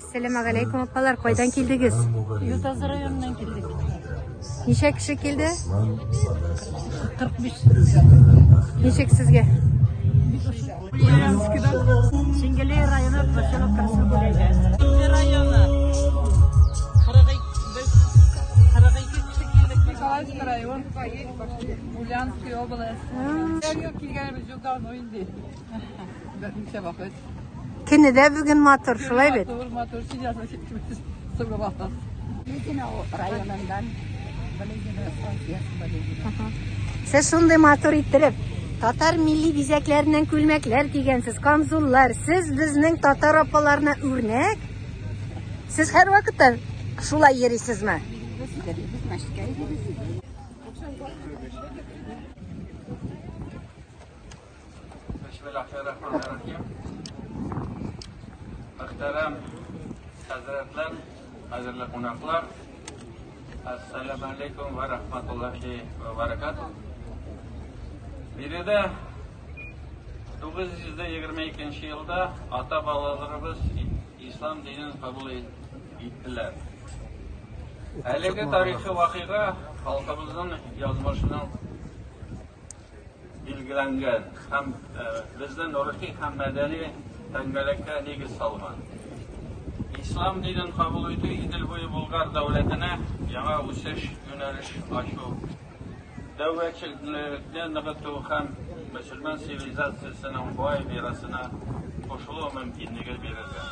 Әссәламегаләйкүм, апалар, кайдан килдегез? Ютазы районыннан килдек. Ничә кеше килде? 45. Ничек сезгә? Шингели районы поселок Красноголәйдә. Районы. 42 кеше килдек. Николаевский район, Ульяновская область. Ел килгәнебез юк, давно инде. Берничә вакыт. Көне дә бүген матур, шулай бит? Матур, матур, чудесно чиктебез. Согласна. Балезино районыннан. Балезино станциясе Балезино. Сез шундый матур иттереп, татар милли бизәкләреннән күлмәкләр кигәнсез, камзуллар. Сез безнең татар апаларына үрнәк. Сез һәрвакытта шулай йөрисезме? Без йөрибез, мәчеткә йөрибез. Бисмиллахиррахманиррахим. Мөхтәрәм хәзрәтләр, кадерле кунаклар. Ассаламу алейкум ва рахматуллахи ва баракатуh. Биредә 922 елда ата-бабаларыбыз ислам динен кабул иттеләр. Әлеге тарихи вакыйга халкыбызның язмышының билгеләнгән һәм безнең рухи һәм мәдәни тәңгәлеккә нигез салган. Ислам динен кабул итү Идел буе Болгар дәүләтенә яңа үсеш юнәлеш ачу, дәүләтчелекне ныгыту һәм мөселман цивилизациясенең бай мирасына кушылу мөмкинлеге бирелгән.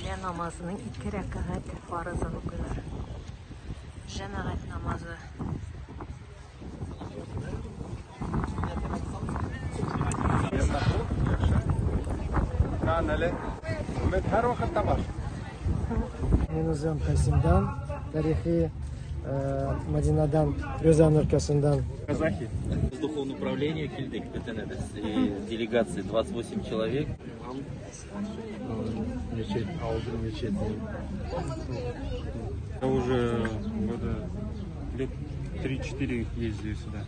Өйлә намазының ике рәкәгать фарызын укыйлар. Җәмәгать намазы. Мин үзем Касимдан, тарихи Мадинадан, Рязань өлкәсеннән. Казахи. С духовного управления килдек бөтенебез. Делегация 28 человек. Мечеть, Алтын мечеть. Я уже года лет 3-4 ездил сюда.